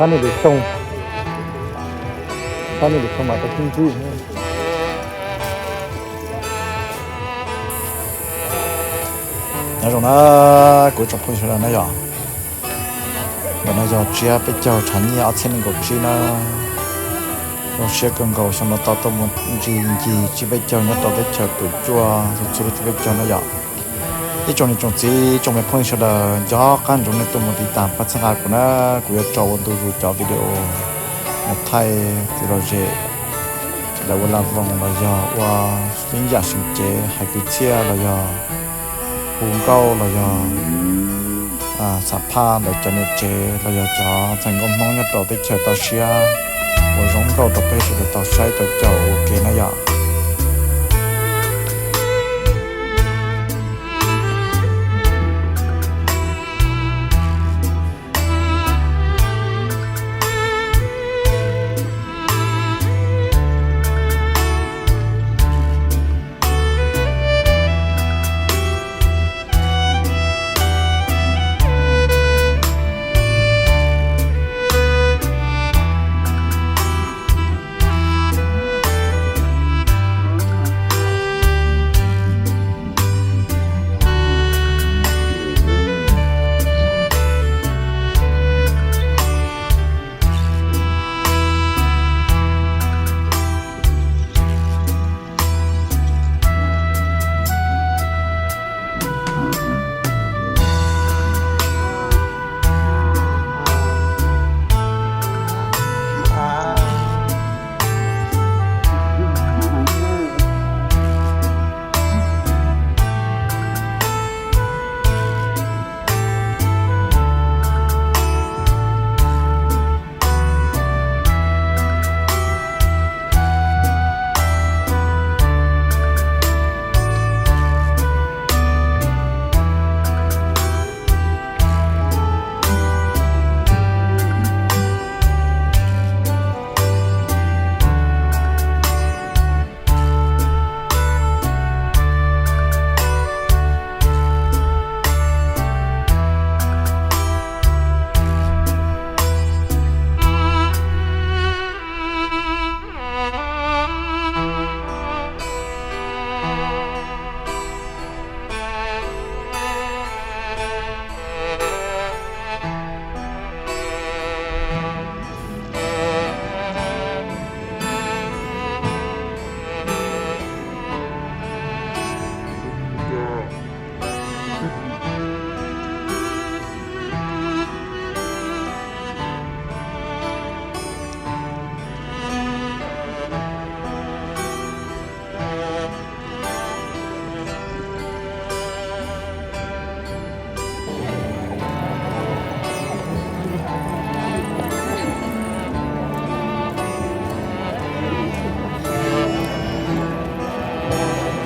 Pab nej lwm xyoo, pab nej lwm xyoo mas tau sib ntsib. Nyob zoo na kuv tsoom phooj ywg sawv daws na yom. Ntawm no yog tsiab peb caug tshav nyiaj ob txhiab nees nkaum tsib na. Zoo siab kawg nkaus xyoo no tau tuaj mus ntsis ncig tsiab peb caug nyob rau teb chaws Tuam Cuaj txhua txhua lub tsiab peb caug na yom. Ib tsoom niam tsoom txiv tsoom me phooj ywg sawv daws, nco qab ntsoov nej tuaj mus tiv tas pab txhawb nqa kuv na, kuv yuav tso ua ntu zus cov video mus thaij txiv lom zem lawv ua laj voos los yog ua feeb yam seem cev hais kwv txhiaj los yog hu nkauj los yog xam phaj ntawm cov niam tsev los yog cov ntxhais nkauj Hmoob nyob rau teb chaws toj siab uas zoo nkauj rau peb sawv daws tau saib tau caum ua ke na yom.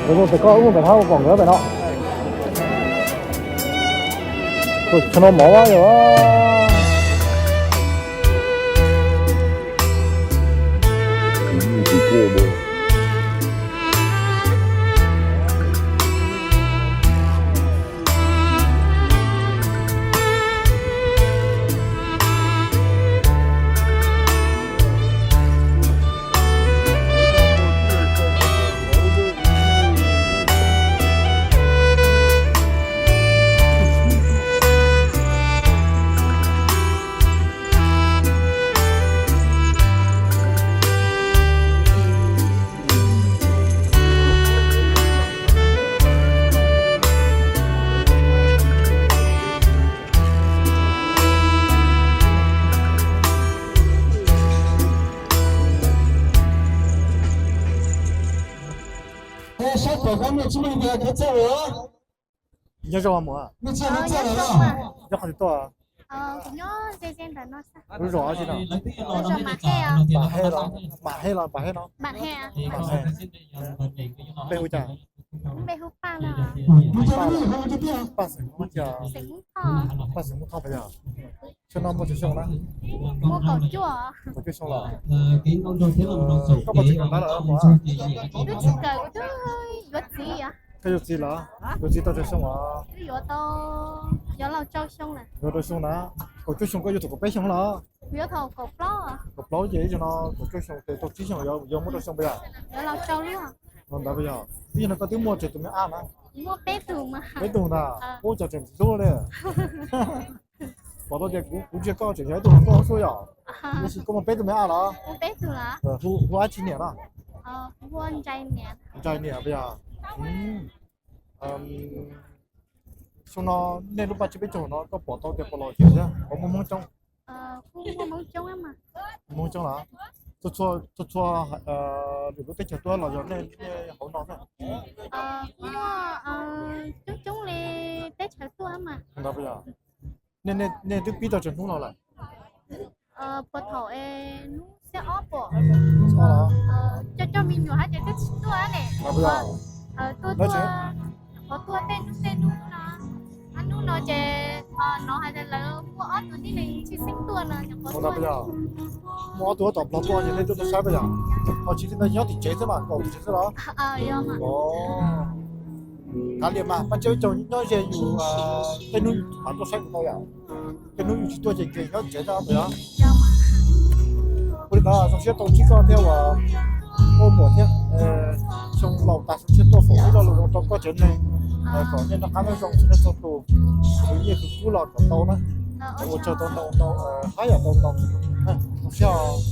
Lawv mus pem ko, wb mus pem hauv pom nkawd pem no. Tus tsho no mov yog. Nyob zoo muam. Nyob qhov twg tuaj? Lub zos no. Mam Hej los Mam Hej no? Mam Hej. Peb hu cas? Paj xeem Hmoob Thoj. Paj xeem Hmoob Thoj puas yog? Xyoo no muaj tsawg xyoo na? Kaum cuaj xyoo los? Koj puas tseem nrog lawv muam? Wb tsis kawm, wb twb yuav txiv. Koj yuav txiv los? Yuav txiv tau tsawg xyoo os? Wb yuav tau, yuav rau xyoo na. Kaum cuaj xyoo, koj yuav thaum kaum peb xyoo los? Kuv yuav thaum kaum plaub. Kaum plaub ces ib zaug no kaum cuaj xyoo ces tau tsib xyoos yuav muaj rau xyoo puas yog? Los ntawd puas yog? Ib zaug no koj twb muaj tsawg tus me ab na? Peb tug ntag. Ub, cas tseem ntxim hlub li. Pom tau tias kuv ntsia koj tseem yog ib tug hluas nkauj xwb yom. Tab sis koj muaj peb tug me ab los? Hu dab tsi niam no? Ntsais niam puas yog? Xyoo no nej lub paj tsib peb caug no koj pom tau tias puas los tsev thiab puas muaj Hmoob coob? Hmoob coob los? Txhua txhua lwm lub teb chaws tuaj los yog nej hauv no xwb? Coob coob li teb chaws tuaj mas. Nej twb pib tau tsawg hnub no lawm? Puag thaum hnub xiab ob puas, coj coj me nyuam hab ces twb tsis tuaj ne. Tuaj tuaj, qhov tuaj tej hnub tej hnub no, ob hnub no ces hnov hais tias lawv muaj ob tug tib neeg tshwj xeeb tuaj no. Muaj ob tug tom Nplog tuaj ces nej tuaj tuaj saib puas yog? Ho tsis li ntawd nyob tim tsev xwb mas, kaum tim tsev xwb los? Kav liam mas paj tsib peb caug nyob ze yus, tej hnub yus mam tuaj saib kuv tau yom. Tej hnub yus tsis tuaj ces nkees nyob tsev xwb puas yog? Ua li ntawd zoo siab tau ntsib koj thiab uas ua muam thiab. Xyoo laus tas xyoo tshiab tuaj foom ib lo lus zoo rau koj tsev neeg kom nej noj qab nyob zoo txhua leej txhua tus, khwv nyiaj khwv kub los kom tau na. Ua tsaug tau ntau ntau, hab yam tau ntau. Zoo siab os.